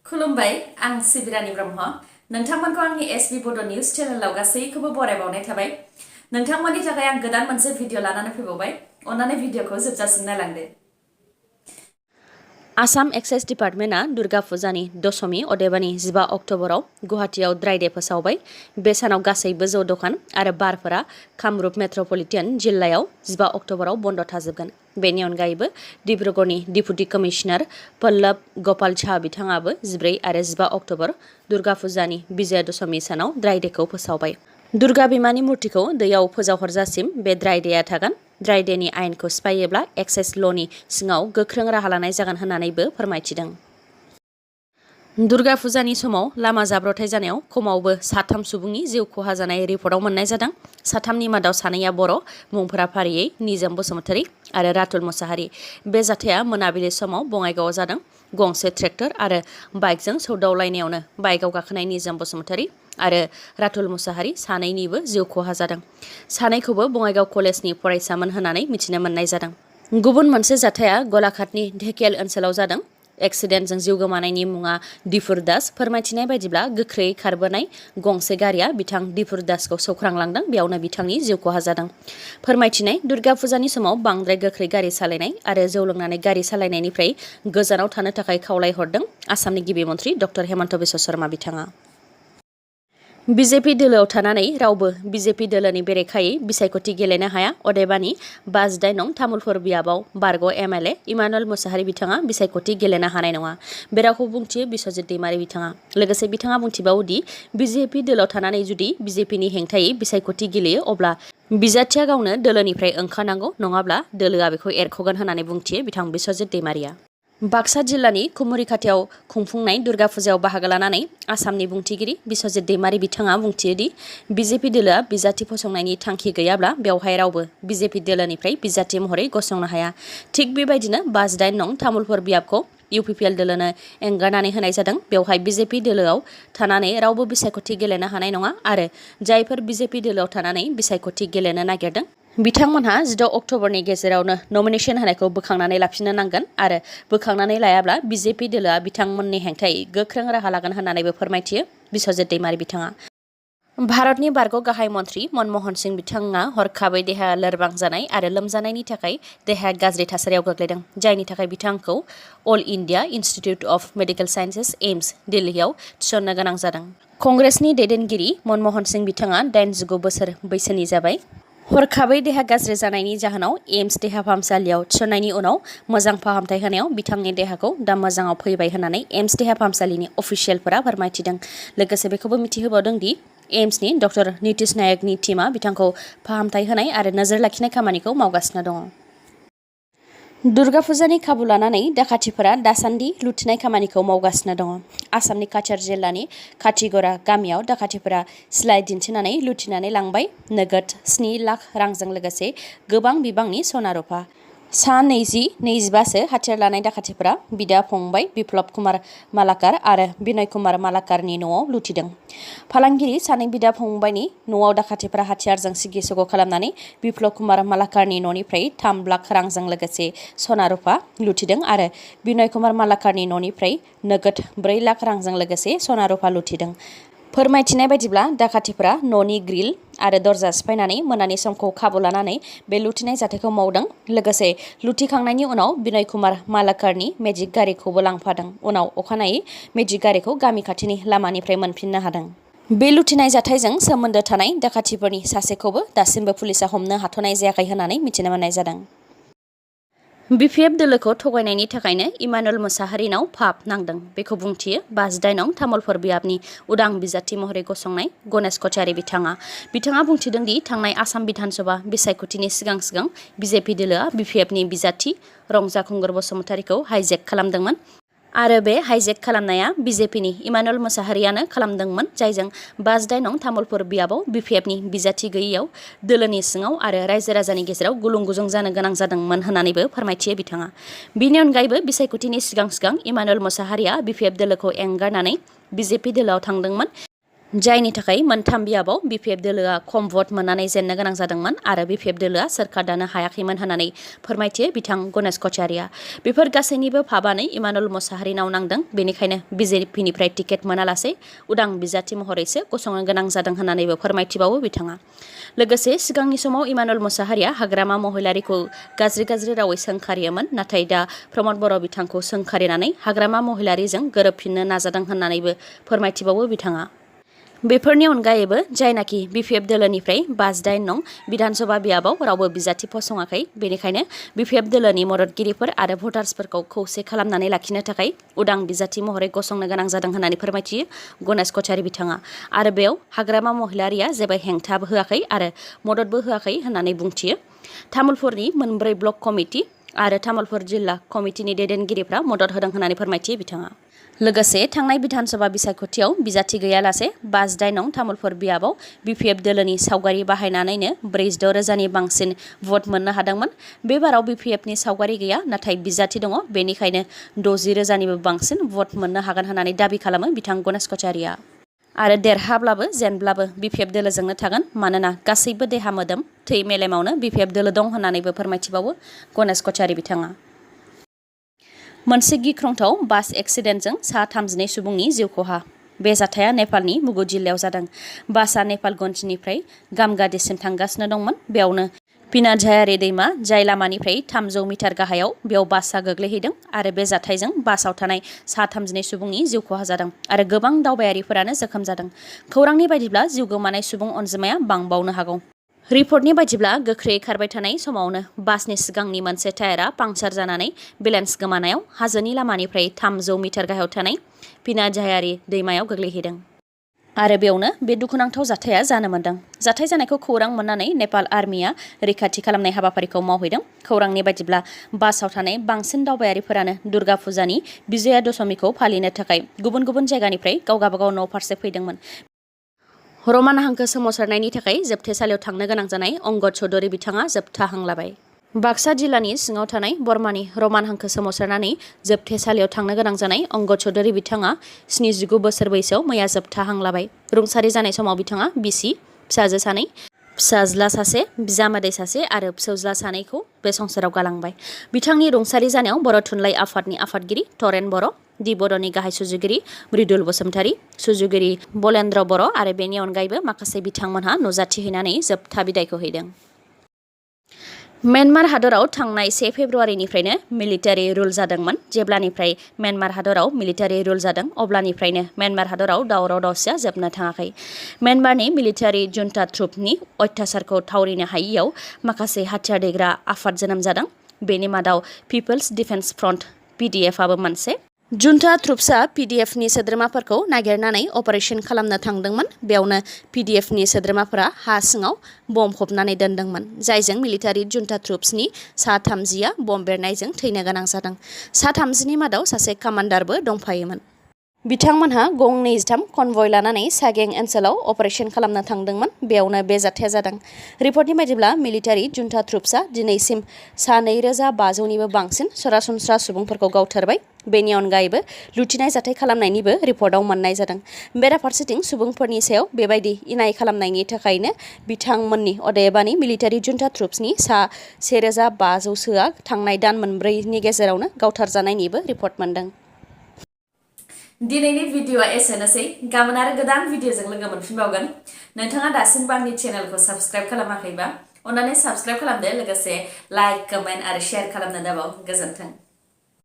खुलुमबाय आं सिबिरानि ब्रह्म नोंथांमोनखौ आंनि sbbodonews चेनेलाव गासैखौबो बरायबावनाय थाबाय। नोंथांमोननि थाखाय आं गोदान मोनसे भिडिअ लानानै फैबावबाय। अन्नानै भिडिअखौ जोबजासिम नायलांदो। आसाम एक्साइज डिपार्टमेन्टआ दुर्गा फुजानि दशमी अदेबानि 15 अक्ट'बराव गुवाहाटीआव ड्राइ डे फोसावबाय। बे सानाव गासैबो जौ दखान आरो बारफोरा कामरुप मेट्र'पलिटान जिल्लायाव 15 अक्ट'बराव बन्द थाजोबगोन। बेनि अनगायैबो डिब्रुगड़नि डिपुटि कमिशनार पल्लव गपाल साहा बिथाङाबो 14 आरो 15 अक्ट'बर दुर्गा फुजानि विजया दशमी सानाव ड्राइ डेखौ फोसावबाय। दुर्गा बिमानि मुर्तिखौ दैयाव फोजावहरजासिम बे ड्राइ डेआ थागोन। ड्राइ डेनि आयेनखौ सिफायोब्ला एक्साइज ल'नि सिङाव गोख्रों राहा लानाय जागोन होननानैबो फोरमायथिदों। दुर्गा फुजानि समाव लामा जाब्रबथाय जानायाव खमावबो 3 सुबुंनि जिउ खहा जानाय रिपर्टआव मोननाय जादों। 3नि मादाव 2 बर', मुंफोरा फारियै निजोम बसुमतारी आरो रातुल मुसाहारि। बे जाथाया मोनाबिलि समाव बङाइगावआव जादों। गंसे ट्रेक्टर आरो बाइकजों सौदावलायनायावनो बाइकआव गाखोनाय निजोम बसुमतारी आरो रातुल मुसाहारि सानैनिबो जिउ खहा जादों। सानैखौबो बङाइगाव कलेजनि फरायसामोन होननानै मिथिनो मोननाय जादों। गुबुन मोनसे जाथाया गलाघाटनि ढेकियाल ओनसोलाव जादों। एक्सिडेन्टजों जिउ गोमानायनि मुङा दिफुर दास। फोरमायथिनाय बायदिब्ला गोख्रै खारबोनाय गंसे गारिया बिथां दिफुर दासखौ सौख्रांलांदों। बेयावनो बिथांनि जिउ खहा जादों। फोरमायथिनाय दुर्गा फुजानि समाव बांद्राय गोख्रै गारि सालायनाय आरो जौ लोंनानै गारि सालायनायनिफ्राय गोजानाव थानो थाखाय खावलायहरदों आसामनि गिबि मन्थ्रि डक्टर हेमन्त बिश्व शर्मा बिथाङा। बीजेपी दोलोआव थानानै रावबो बीजेपी दोलोनि बेरेखायै बिसायख'थि गेलेनो हाया। अदेबानि 58 नं तामुलपुर बियाबाव बारग' एमएलए इमानुएल मुसाहारि बिथाङा बिसायख'थि गेलेनो हानाय नङा। बे रावखौ बुंथियो बिश्वजित दैमारि बिथाङा। लोगोसे बिथाङा बुंथिबावोदि बीजेपी दोलोआव थानानै जुदि बीजेपीनि हेंथायै बिसायख'थि गेलेयो अब्ला बिजाथिया गावनो दोलोनिफ्राय ओंखारनांगौ, नङाब्ला दोलोआ बेखौ एरख'गोन होननानै बुंथियो बिथां बिश्वजित दैमारिया। बाक्सा जिल्लानि खुमुरि खाथियाव खुंफुंनाय दुर्गा फुजायाव बाहागो लानानै आसामनि बुंथिगिरि बिश्वजित दैमारि बिथाङा बुंथियोदि बीजेपी दोलोआ बिजाथि फसंनायनि थांखि गैयाब्ला बेवहाय रावबो बीजेपी दोलोनिफ्राय बिजाथि महरै गसंनो हाया। थिग बेबायदिनो 58 नं तामुलपुर बियाबखौ इउपिपिएल दोलोनो एंगारनानै होनाय जादों। बेवहाय बीजेपी दोलोआव थानानै रावबो बिसायख'थि गेलेनो हानाय नङा आरो जायफोर बीजेपी दोलोआव थानानै बिसायख'थि गेलेनो नागिरदों बिथांमोनहा 16 अक्ट'बरनि गेजेरावनो नमिनेशन होनायखौ बोखांनानै लाफिननो नांगोन आरो बोखांनानै लायाब्ला बीजेपी दोलोआ बिथांमोननि हेंथायै गोख्रों राहा लागोन होननानैबो फोरमायथियो बिश्वजित दैमारि बिथाङा। भारतनि बारग' गाहाय मन्थ्रि मनमोहन सिंह बिथाङा हरखाबै देहा लोरबां जानाय आरो लोमजानायनि थाखाय देहाया गाज्रि थासारियाव गोग्लैदों, जायनि थाखाय बिथांखौ All India Institute of Medical Sciences AIIMS दिल्लीआव थिसननो गोनां जादों। कंग्रेसनि दैदेनगिरि मनमोहन सिंह बिथाङा 89 बोसोर बैसोनि जाबाय। हरखाबै देहा गाज्रि जानायनि जाहोनाव एम्स देहा फाहामसालियाव थिसननायनि उनाव मोजां फाहामथाय होनायाव बिथांनि देहाखौ दा मोजाङाव फैबाय होननानै एम्स देहा फाहामसालिनि अफिसियेलफोरा फोरमायथिदों। लोगोसे बेखौबो मिथिहोबावदों दि एम्सनि डक्टर नितिश नायकनि टीमआ बिथांखौ फाहामथाय होनाय आरो नोजोर लाखिनाय खामानिखौ मावगासिनो दङ। दुर्गा फुजानि खाबु लानानै दाखाथिफोरा दासान्दि लुथिनाय खामानिखौ मावगासिनो दङ। आसामनि काछार जिल्लानि खाथिगरा गामियाव दाखाथिफोरा सिलाइ दिन्थिनानै लुथिनानै लांबाय नोगोद 7 लाख रांजों लोगोसे गोबां बिबांनि सना रुफा। सा 20-25सो हाथियार लानाय दाखाथिफोरा बिदा फंबाय बिप्लब कुमार मालाकार आरो बिनय कुमार मालाकारनि न'आव लुथिदों। फालांगिरि सानै बिदा फंबायनि न'आव दाखाथिफोरा हाथियारजों सिगि सग' खालामनानै बिप्लब कुमार मालाकारनि न'निफ्राय 3 लाख रांजों लोगोसे सना रुफा लुथिदों आरो बिनय कुमार मालाकारनि न'निफ्राय नोगोद 4 लाख रांजों लोगोसे सना रुफा लुथिदों। फोरमायथिनाय बायदिब्ला दाखाथिफोरा न'नि ग्रिल आरो दरजा सिफायनानै मोनानि समखौ खाबु लानानै बे लुथिनाय जाथायखौ मावदों। लोगोसे लुथिखांनायनि उनाव बिनय कुमार मालाकारनि मेजिक गारिखौबो लांफादों। उनाव अखानायै मेजिक गारिखौ गामि खाथिनि लामानिफ्राय मोनफिननो हादों। बे लुथिनाय जाथायजों सोमोन्दो थानाय दाखाथिफोरनि सासेखौबो दासिमबो पुलिसा हमनो हाथ'नाय जायाखै होननानै मिथिनो मोननाय जादों। बिपिएफ दोलोखौ थगायनायनि थाखायनो इमानुएल मुसाहारिनाव फाब नांदों बेखौ बुंथियो 58 नं तामुलपुर बियाबनि उदां बिजाथि महरै गसंनाय गणेश कछारी बिथाङा बुंथिदों दि थांनाय आसाम बिधानसभा बिसायख'थिनि सिगां बिजेपि दोलोआ बिपिएफनि बिजाथि रंजा खुंगुर बसुमतारीखौ हाइजेक खालामदोंमोन आरो बे हाइजेक खालामनाया बिजेपिनि इमानुएल मुसाहारियानो खालामदोंमोन, जायजों 58 नं तामुलपुर बियाबाव बिपिएफनि बिजाथि गैयैयाव दोलोनि सिङाव आरो रायजो राजानि गेजेराव गुलुं गुजुं जानो गोनां जादोंमोन होननानैबो फोरमायथियो बिथाङा। बिनि अनगायैबो बिसायख'थिनि सिगां इमानुएल मुसाहारिया बिपिएफ दोलोखौ एंगारनानै बिजेपि दोलोआव थांदोंमोन। जायनि थाखाय मोनथाम बियाबाव BPF दोलोआ खम भट मोननानै जेननो गोनां जादोंमोन आरो BPF दोलोआ सोरखार दानो हायाखैमोन होननानै फोरमायथियो बिथां गणेश कछारिया। बेफोर गासैनिबो फाबानै इमानुएल मोसाहारिनाव नांदों, बेनिखायनो BJPनिफ्राय टिकेट मोनालासे उदां बिजाथि महरैसो गसंनो गोनां जादों होननानैबो फोरमायथिबावो बिथाङा। लोगोसे सिगांनि समाव इमानुएल मोसाहारिया हाग्रामा महिलारिखौ गाज्रि रावै सोंखारियोमोन, नाथाय दा प्रमद बर' बिथांखौ सोंखारिनानै हाग्रामा महिलारिजों गोरोबफिननो नाजादों होननानैबो फोरमायथिबावो बिथाङा। बेफोरनि अनगायैबो जायनाखि BPF दोलोनिफ्राय 58 नं विधानसभा बियाबाव रावबो बिजाथि फसङाखै, बेनिखायनो BPF दोलोनि मददगिरिफोर आरो भटार्सफोरखौ खौसे खालामनानै लाखिनो थाखाय उदां बिजाथि महरै गसंनो गोनां जादों होननानै फोरमायथियो गणेश कछारि बिथाङा। आरो बेयाव हाग्रामा महिलारिया जेबो हेंथाबो होआखै आरो मददबो होआखै होननानै बुंथियो। तामुलपुरनि मोनब्रै ब्लक कमिटि आरो तामुलपुर जिल्ला कमिटिनि दैदेनगिरिफ्रा मदद होदों होननानै फोरमायथियो बिथाङा। लोगोसे थांनाय बिधानसभा बिसायख'थियाव बिजाथि गैयालासे 58 नं तामुलपुर बियाबाव BPF दोलोनि सावगारि बाहायनानैनो 46 रोजानि बांसिन भट मोननो हादोंमोन। बे बाराव BPFनि सावगारि गैया, नाथाय बिजाथि दङ, बेनिखायनो 60 रोजानिबो बांसिन भट मोननो हागोन होननानै दाबि खालामो बिथां गणेश कछारिया। आरो देरहाब्लाबो जेनब्लाबो BPF दोलोजोंनो थागोन, मानोना गासैबो देहा मोदोम थै मेलेमावनो BPF दोलो दं होननानैबो फोरमायथिबावो गणेश कछारि बिथाङा। मोनसे गिख्रंथाव बास एक्सिडेन्टजों सा 32 सुबुंनि जिउ खहा। बे जाथाया नेपालनि मुगु जिल्लायाव जादों। बासआ नेपालगन्जनिफ्राय गामगादिसिम थांगासिनो दंमोन। बेयावनो पिनाझायारि दैमा जाय लामानिफ्राय 300 मिटार गाहायाव बेयाव बासआ गोग्लैहैदों आरो बे जाथायजों बासआव थानाय सा 32 सुबुंनि जिउ खहा जादों आरो गोबां दावबायारिफोरानो जोखोम जादों। खौरांनि बायदिब्ला जिउ गोमानाय सुबुं अनजिमाया बांबावनो हागौ। रिपर्टनि बायदिब्ला गोख्रै खारबाय थानाय समावनो बासनि सिगांनि मोनसे टायारा पांचार जानानै बेलेन्स गोमानायाव हाजोनि लामानिफ्राय 300 मिटार गाहायाव थानाय पिनाझायारि दैमायाव गोग्लैहैदों आरो बेयावनो बे दुखुनांथाव जाथाया जानो मोन्दों। जाथाय जानायखौ खौरां मोननानै नेपाल आर्मिया रैखाथि खालामनाय हाबाफारिखौ मावहैदों। खौरांनि बायदिब्ला बासाव थानाय बांसिन दावबायारिफोरानो दुर्गा फुजानि विजया दशमीखौ फालिनो थाखाय गुबुन गुबुन जायगानिफ्राय गावगाबागाव न' फारसे फैदोंमोन। रमान हांखो सोमावसारनायनि थाखाय जोबथेसालियाव थांनो गोनां जानाय अंगद चौधुरी बिथाङा जोबथा हां लाबाय। बाक्सा जिल्लानि सिङाव थानाय बरमानि रमान हांखो सोमावसारनानै जोबथेसालियाव थांनो गोनां जानाय अंगद चौधुरी बिथाङा 79 बोसोर बैसोआव मैया जोबथा हां लाबाय। रुंसारि जानाय समाव बिथाङा बिसि, फिसाजो सानै, फिसाज्ला सासे, बिजामादै सासे आरो फिसौज्ला सानैखौ बे संसाराव गालांबाय। बिथांनि रुंसारि जानायाव बर' थुनलाइ आफादनि आफादगिरि तरेन बर', दि बड'नि गाहाय सुजुगिरि मृदुल बसुमतारी, सुजुगिरि बलेन्द्र बर' आरो बेनि अनगायैबो माखासे बिथांमोनहा नुजाथिहैनानै जोबथा बिदायखौ हैदों। म्यानमार हादराव थांनाय 1 फेब्रुआरिनिफ्रायनो मिलिटारि रुल जादोंमोन। जेब्लानिफ्राय म्यानमार हादराव मिलिटारि रुल जादों अब्लानिफ्रायनो म्यानमार हादराव दावराव दावसिया जोबनो थाङाखै। म्यानमारनि मिलिटारि जुन्टा ट्रुपनि अत्याचारखौ थावरिनो हायियाव माखासे हाथियार दैग्रा आफाद जोनोम जादों। बेनि मादाव पिपल्स डिफेन्स फ्रन्ट PDFआबो मोनसे। जुन्टा ट्रुप्सआ PDFनि सोद्रोमाफोरखौ नागिरनानै अपारेसन खालामनो थांदोंमोन। बेयावनो PDFनि सोद्रोमाफोरा हा सिङाव बम फबनानै दोनदोंमोन, जायजों मिलिटारि जुन्टा ट्रुप्सनि सा 30आ बम बेरनायजों थैनो गोनां जादों। सा 30नि मादाव सासे कामान्डारबो दंफायोमोन। बिथांमोनहा गं 23 कनभय लानानै सागें ओनसोलाव अपारेसन खालामनो थांदोंमोन। बेयावनो बे जाथाया जादों। रिपर्टनि बायदिब्ला मिलिटारि जुन्टा ट्रुप्सआ दिनैसिम सा 2500निबो बांसिन सरासनस्रा सुबुंफोरखौ गावथारबाय। बेनि अनगायैबो लुथिनाय जाथाय खालामनायनिबो रिपर्टआव मोननाय जादों। बेराफारसेथिं सुबुंफोरनि सायाव बेबायदि इनाय खालामनायनि थाखायनो बिथांमोननि अदेबानि मिलिटारि जुन्टा ट्रुप्सनि सा 1500सोआ थांनाय दान मोनब्रैनि गेजेरावनो गावथारजानायनिबो रिपर्ट मोनदों। दिनैनि भिडिअआ एसेनोसै। गाबोन आरो गोदान भिडिअजों लोगो मोनफिनबावगोन। नोंथाङा दासिमबो आंनि चेनेलखौ साबस्क्राइब खालामाखैबा अन्नानै साबस्क्राइब खालामदो, लोगोसे लाइक, कमेन्ट आरो शेयार खालामनो दाबाव। गोजोन्थों।